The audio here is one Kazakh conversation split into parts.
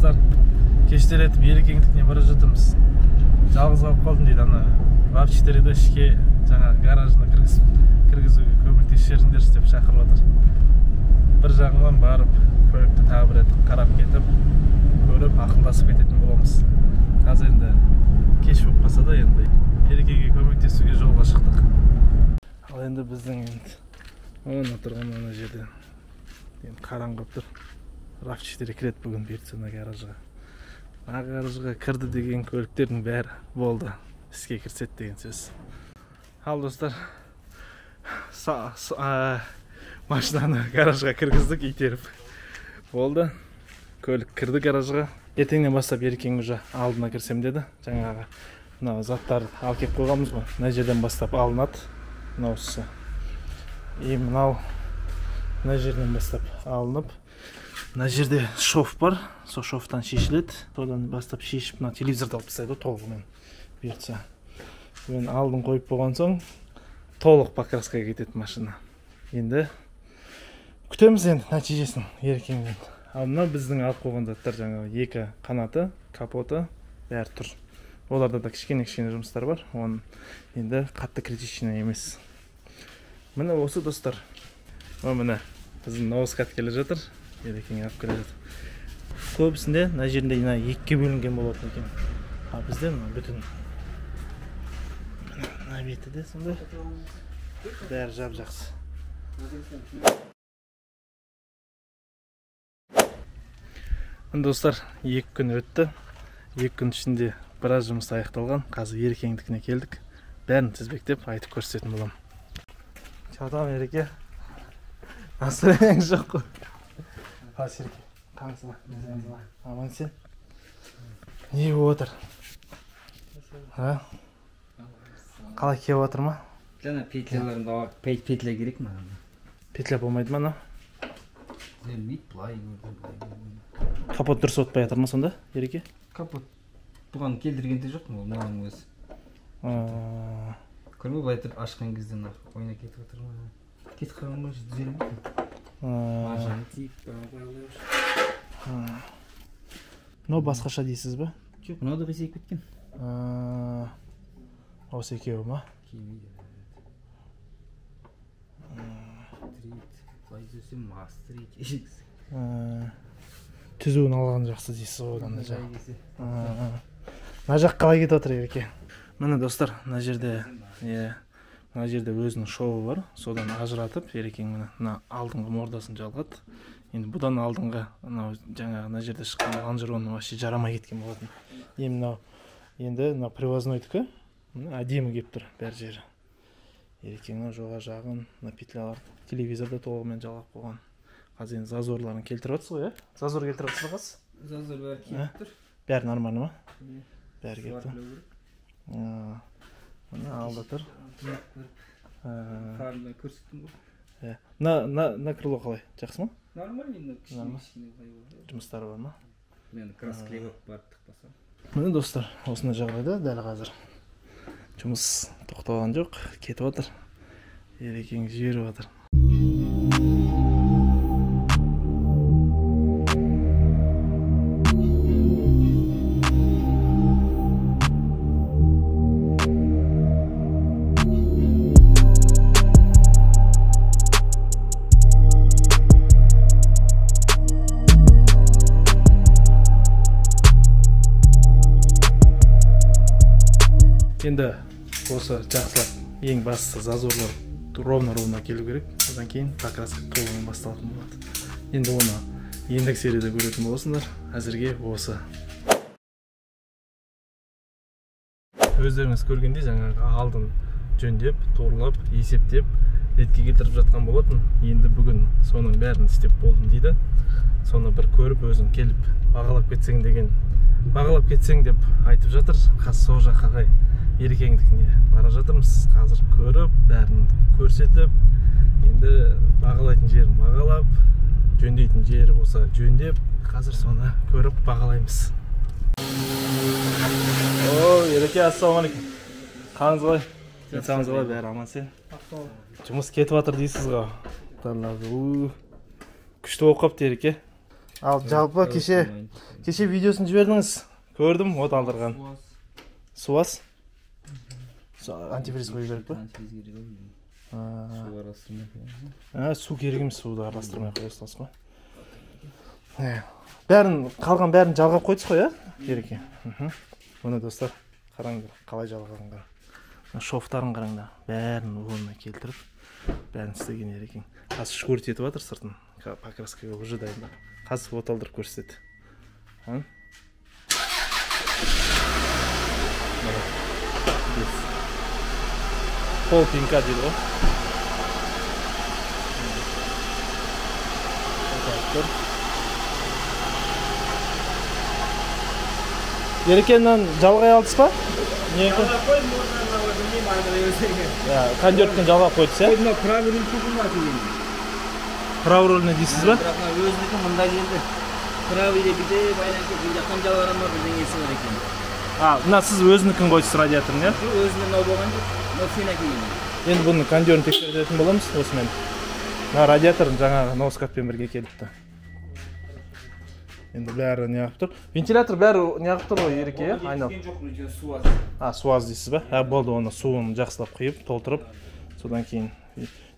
Достар, кештелетіп Ерекеңдікіне бара жатырмыз. Жалғыз қалып қалдым дейді ана RAV4-ді ішке жаңағы гаражына кіргізуге көмектесіп жіберіңдерші деп шақырып жатыр. Бір жағынан барып көлікті тағы бір рет қарап кетіп, көріп ақылдасып кететін боламыз. Қазір енді кеш болып қалса да енді Ерекеге көмектесуге жолға шықтық. Ал енді біздің енді ана тұрған ана жерде енді қараңғы болып тұр. RAV4 кіреді бүгін бұйыртса мына гаражға. Мына гаражға кірді деген көліктердің бәрі болды. Іске кіріседі деген сөз. Ал достар, машинаны гаражға кіргіздік, итеріп. Болды. Көлік кірді гаражға. Ертеңнен бастап Ерекең уже алдына кірсем деді. Жаңағы мына заттарды алып келіп қойғанбыз ғой. Мына жерден бастап алынады. Мынаусысы. И мынау мына жерден бастап алынып, мына жерде шов бар, сол шовтан шешіледі. Содан бастап шешіп, мына телевизорды алып тастайды ғой толығымен бұйыртса. Мен алдын қойып болған соң толық покраскаға кетеді машина. Енді күтеміз енді нәтижесін Ерекеңнен. Ал мына біздің алып қойған заттар жаңағы екі қанаты, капоты бәрі тұр. Оларда да кішкене-кішкене жұмыстар бар. Оның енді қатты критичный емес. Міне осы достар. Міне біздің новоскат келе жатыр. Ерекең алып келе жатыр. Көбісінде мына жерінде мына екіге бөлінген болатын екен. А бізде мына бүтін. Мына беті де сондай. Бәрі жап-жақсы. Достар, 2 күн өтті. 2 күн ішінде біраз жұмыс аяқталған. Қазір Ерекеңдікіне келдік. Бәрін тізбектеп айтып көрсететін боламын. Чатам Ереке. Настроениең жоқ қой. Қалайсыз, Ереке? Қалайсыз? Аман сен? Не болып отыр? Қалай келіп отыр ма? Жаңа петляларында петля керек маған. Петля болмайды ма ана? Түзелмейді, былай. Капот дұрыс отпай жатыр ма сонда, Ереке? Капот бұған келдірген де жоқпын, ол мынаның өзі. Көрме былай тұрып ашқан кезде мына ойнап кетіп отыр ма? Кетіп қалған ғой, түзелмейді. Маржаны тиіп, мынау басқаша дейсіз бе? Жоқ, мынау да қисайып кеткен. Осы екеуі ма? Келмейді. Былай түзесем, мастер. Түзуін алған жақсы дейсіз ғой одан да жақ. Мына жақ қалай кетіп жатыр, Ереке? Міне достар, мына жерде, мына жерде өзінің шовы бар. Содан ажыратып, Ерекең міне мына алдыңғы мордасын жалғады. Енді бұдан алдыңғы мынау жаңағы мына жерде шыққан лонжерон вообще жарамай кеткен болатын. Енді мынау енді мына привознойдікі мына әдемі келіп тұр бәр жері. Ерекеңнің жоға жағын, мына петлялар, телевизорды толығымен жалғап қойған. Қазір енді зазорларын келтіріп отырсыз ғой, Зазор келтіріп отырсыз ғой қазір? Зазор бәрі келіп тұр. Бәрі нормально ма? Бәрі келіп тұр. Мына алда тұр. Фарында көрсеттім ғой. Мына крыло қалай? Жақсы ма? Нормально, енді кішкене былай болды. Жұмыстары бар ма? Мен краскілеп барып тықпасам. Міне достар, осындай жағдайда дәл қазір жұмыс тоқтаған жоқ, кетіп отыр. Ерекең жіберіп жатыр. Енді осы жақсылап, ең бастысы зазорлар ровно-ровно келу керек. Одан кейін покраска толығымен басталатын болады. Енді оны ендігі серияда көретін боласыңдар. Әзірге осы. Өздеріңіз көргендей жаңағы алдын жөндеп, торлап, есептеп, ретке келтіріп жатқан болатын. Енді бүгін соның бәрін істеп болдым дейді. Соны бір көріп өзің келіп бағалап кетсең деген, бағалап кетсең деп айтып жатыр. Қазір сол жаққа қарай Ерекеңдікіне бара жатырмыз. Қазір көріп, бәрін көрсетіп, енді бағалайтын жерін бағалап, жөндейтін жері болса жөндеп, қазір соны көріп бағалаймыз. О, Ереке, ассалаумағалейкум. Қалыңыз қалай? Денсаулығыңыз қалай? Бәрі аман сен? Жұмыс кетіп жатыр дейсіз ғой. Күшті болып қалыпты, Ереке. Ал жалпы кеше видеосын жібердіңіз. Көрдім, от алдырған. Суас. Антифриз қою керек па? Антифриз керек ау. Су араластырмай қоямыз. Су керек емес, суды араластырмай қоя саласыз ғой. Бәрін, қалған бәрін жалғап қойдыңыз ғой, Ереке? Міне достар, қараңдар, қалай жалғанған. Шовтарын қараңдар, бәрін орнына келтіріп, бәрін істеген Ерекең. Қазір шкурить етіп жатыр сыртын, покраскаға уже дайындап. Қазір от алдырып көрсетеді. Пол пинка дейді ғой. Ерекеңнен жалғай алдыңыз ба? Жалғап қойдым, білмеймін, айналай өзі. Кондёрттен жалғап қойдыңыз, иә? Мына правый руль мына келген. Правый рульні дейсіз ба? Бірақ мына өзінікі мында келді. Правый деп бүйтіп байланып келіп, бұл жақтан жалғаған ба бірдеңесі бар екен. Мына сіз өзінікін қойдыңыз радиаторын, иә? Жоқ, өзінде мынау болған жоқ. Мынау сен әкелген. Енді бұның кондёрін тексеретін боламыз осымен. Мына радиаторын жаңағы ноускатпен бірге келіпті. Енді бәрі неғып тұр. Вентилятор бәрі неғып тұр ғой, Ереке, иә? Айналып. Жоқ, су аз. Су аз дейсіз ба? Болды, оны суын жақсылап құйып, толтырып, содан кейін.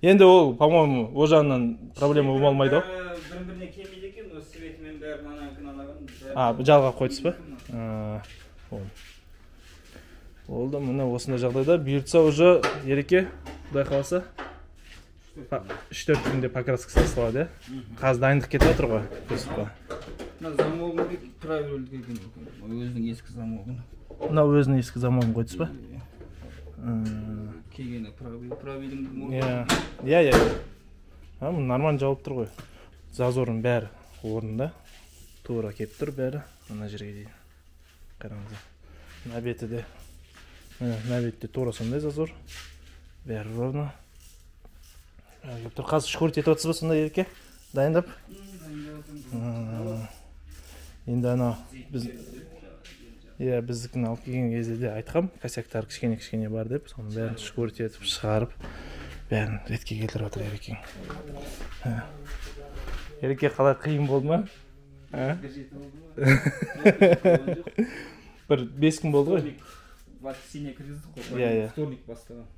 Енді ол, по-моему, ол жағынан проблема болмайды ау. Бір-біріне келмейді екен, осы светімен бәрін ананікін анаған. Жалғап қойдыңыз ба? Болды, міне осындай жағдайда бұйыртса уже Ереке, Құдай қаласа, 3-4 күнде покраска салады, иә? Қазір дайындық кетіп жатыр ғой, кузовқа. Мына замогын правый рульге келген. Өзінің ескі замогын. Мынау өзінің ескі замогын қойдыңыз ба? Келгені правыйдың. Иә. Нормально жауып тұр ғой. Зазорының бәрі орнында. Тура келіп тұр бәрі. Мына жерге дейін. Қараңыздар. Мына беті де. Мына бетте тура сондай зазор. Бәрі орнында. Келіп тұр. Қазір шкурить етіп отырсыз ба сонда, Ереке? Дайындап? Енді ана біз біздікін алып келген кезде де айтқам, косяктар кішкене-кішкене бар деп, соның бәрін шкурить етіп шығарып, бәрін ретке келтіріп жатыр Ерекең. Ереке, қалай, қиын болды ма? Бір 5 күн болды ғой. Воскресенье кіргіздік қой, вторник бастаған.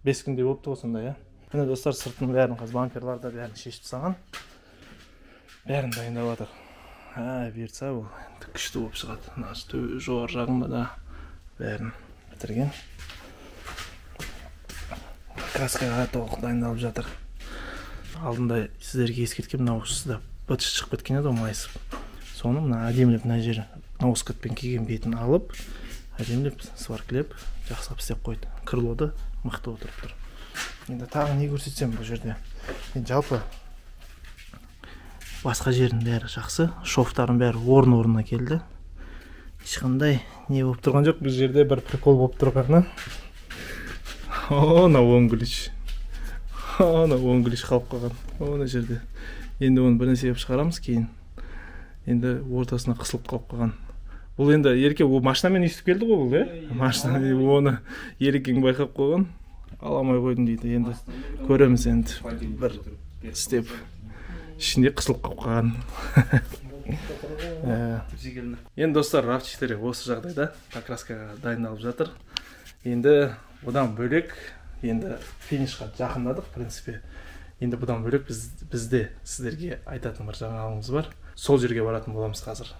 5 күндей болыпты ғой сонда, иә? Міне достар, сыртының бәрін қазір бамперларды бәрін шешіп тастаған. Бәрін дайындап жатыр. Бұйыртса бұл енді күшті болып шығады. Мына жоғары жағында да бәрін бітірген. Краскаға толық дайындалып жатыр. Алдында сіздерге ескерткен, мынау сізде быт шығып кеткен еді ғой, майысып. Соны мына әдемілеп мына жері ноускатпен киген бетін алып, әдемілеп сваркілеп, жақсылап істеп қойды. Крылоды мықты отырып тұр. Енді тағы не көрсетсем бұл жерде? Енді жалпы басқа жердің бәрі жақсы, шовтардың бәрі орын-орнына келді. Ешқандай не болып тұрған жоқ. Бұл жерде бір прикол болып тұрғаны. Мына оң ключ. Мына оң ключ қалып қалған. Мына жерде. Енді оны бір нәрсе қылып шығарамыз кейін. Енді ортасына қысылып қалып қалған. Бұл енді Ереке, ол машинамен естіп келді ғой бұл, иә? Машина оны Ерекең байқап қойған. Ала алмай қойдым дейді. Енді көреміз енді бір істеп. Ішінде қысылып қалып қалған. Енді достар, RAV4 осы жағдайда покраскаға дайындалып жатыр. Енді бұдан бөлек, енді финишқа жақындадық, в принципе. Енді бұдан бөлек бізде сіздерге айтатын бір жаңалығымыз бар. Сол жерге баратын боламыз қазір.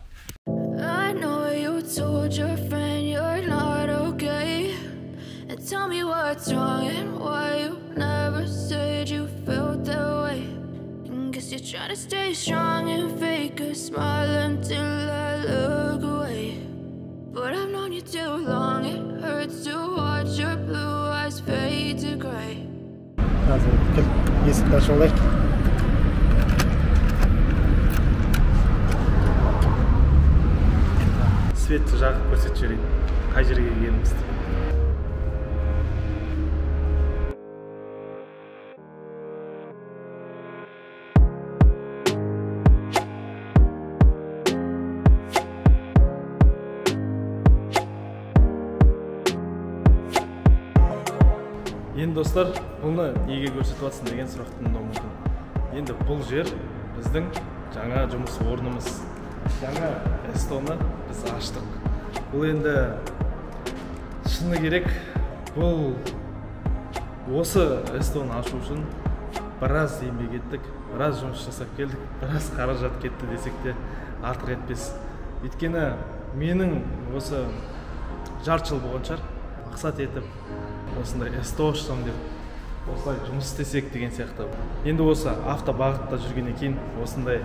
You're trying to stay strong and fake a smile until I look away. But I've known you too long, it hurts to watch your blue eyes fade to gray. Қазір кілт есікті ашып алайық. Светті жағып көрсетіп жіберейін, қай жерге келгенімізді. Енді достар, бұны неге көрсетіп жатсың деген сұрақ туындауы мүмкін. Енді бұл жер біздің жаңа жұмыс орнымыз, жаңа СТО-ны біз аштық. Бұл енді шыны керек, бұл осы СТО-ны ашу үшін біраз еңбек еттік, біраз жұмыс жасап келдік, біраз қаражат кетті десек те артық етпес. Өйткені менің осы жарты жыл болған шығар, мақсат етіп осындай СТО ашсам деп, осылай жұмыс істесек деген сияқты. Енді осы автобағытта жүргеннен кейін осындай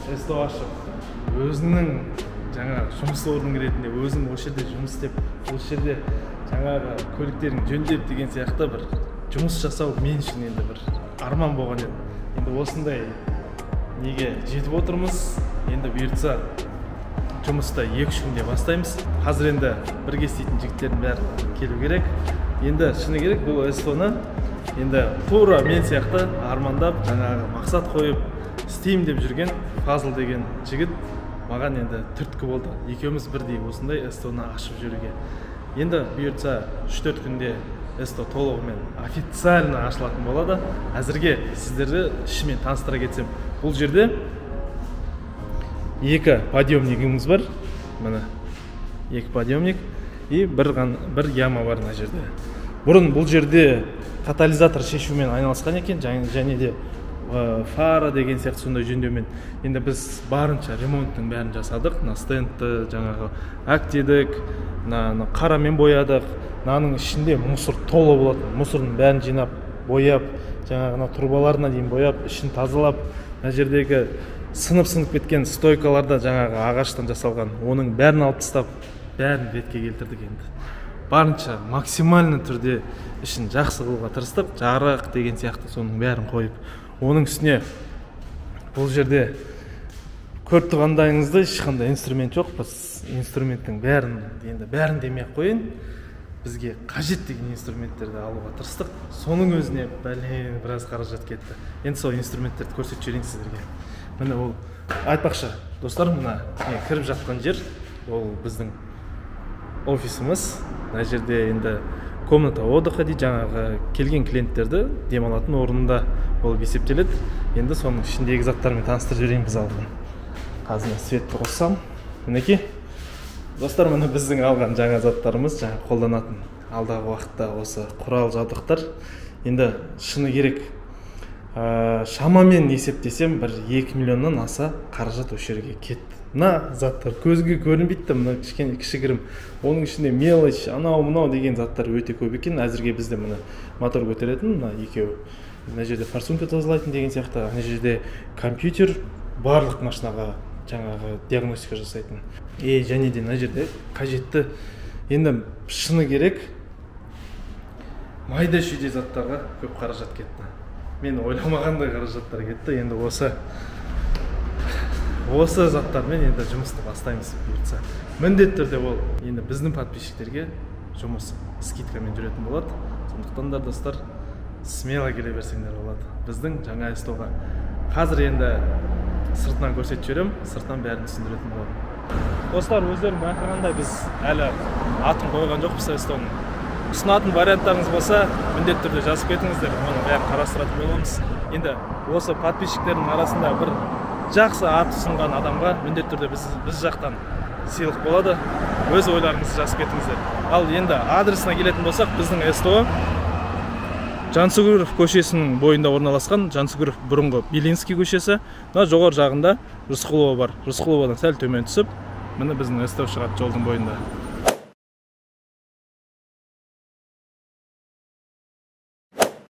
СТО ашып, өзінің жаңа жұмыс орның ретінде өзің осы жерде жұмыс істеп, осы жерде жаңағы көліктерін жөндеп деген сияқты бір жұмыс жасау мен үшін енді бір арман болған еді. Енді осындай неге жетіп отырмыз. Енді бұйыртса жұмысты 2-3 күнде бастаймыз. Қазір енді бірге істейтін жігіттердің бәрі келу керек. Енді шыны керек, бұл СТО-ны енді тура мен сияқты армандап, жаңағы мақсат қойып істеймін деп жүрген Фазыл деген жігіт маған енді түрткі болды. Екеуміз бірдей осындай СТО-ны ашып жүруге. Енді бұйыртса 3-4 күнде СТО толығымен официально ашылатын болады. Әзірге сіздерді ішімен таныстыра кетсем, бұл жерде 2 подъемнигіміз бар. Міне 2 подъемник и бір яма бар мына жерде. Бұрын бұл жерде катализатор шешумен айналысқан екен, және де фара деген сияқты сондай жөндеумен. Енді біз барынша ремонттың бәрін жасадық. Мына стендті жаңағы әктедік, мынаны қарамен боядық. Мынаның ішінде мусор толы болатын. Мусордың бәрін жинап, бояп, жаңағы мына трубаларына дейін бояп, ішін тазалап, мына жердегі сынып-сынып кеткен стойкаларда жаңағы ағаштан жасалған, оның бәрін алып тастап, бәрін ретке келтірдік енді. Барынша максимальны түрде ішін жақсы қылуға тырыстық, жарық деген сияқты соның бәрін қойып. Оның үстіне бұл жерде көріп тұрғандарыңыздай ешқандай инструмент жоқ. Біз инструменттің бәрін, енді бәрін демей ақ қояйын, бізге қажет деген инструменттерді алуға тырыстық. Соның өзіне бәлен біраз қаражат кетті. Енді сол инструменттерді көрсетіп жіберейін сіздерге. Міне ол айтпақшы, достар, мына кіріп жатқан жер, ол біздің офисіміз. Мына жерде енді комната отдыха дейді, жаңағы келген клиенттерді демалатын орнында болып есептеледі. Енді соның ішіндегі заттармен таныстырып жіберейін біз алған. Қазір светті қоссам, мінекей достар, міне біздің алған жаңа заттарымыз, жаңа қолданатын алдағы уақытта осы құрал жабдықтар. Енді шыны керек, шамамен есептесем бір 2 миллионнан аса қаражат осы жерге кетті. Мына заттар көзге көрінбейді де, мына кішкене кішігірім, оның ішінде мелочь, анау мынау деген заттар өте көп екен. Әзірге бізде мына мотор көтеретін мына екеуі, мына жерде форсунка тазалайтын деген сияқты, ана жерде компьютер, барлық машинаға жаңағы диагностика жасайтын. Және де мына жерде қажетті, енді шыны керек, майда шүйде заттарға көп қаражат кетті. Мен ойламағандай қаражаттар кетті. Енді осы заттармен енді жұмысты бастаймыз бұйыртса. Міндетті түрде ол енді біздің подписчиктерге жұмыс скидкамен жүретін болады. Сондықтан да достар, смело келе берсеңдер болады біздің жаңа СТО-ға. Қазір енді сыртынан көрсетіп жіберемін, сыртынан бәрін түсіндіретін боламын. Достар, өздерің байқағандай біз әлі атын қойған жоқпыз СТО-ның. Ұсынатын варианттарыңыз болса, міндетті түрде жазып кетіңіздер, оның бәрін қарастыратын боламыз. Енді осы подписчиктердің арасында бір жақсы ат ұсынған адамға міндетті түрде біз жақтан сыйлық болады. Өз ойларыңызды жазып кетіңіздер. Ал енді адресіне келетін болсақ, біздің СТО Жансүгіров көшесінің бойында орналасқан. Жансүгіров бұрынғы Белинский көшесі. Мына жоғары жағында Рысқұлова бар. Рысқұловадан сәл төмен түсіп, міне біздің СТО шығады жолдың бойында.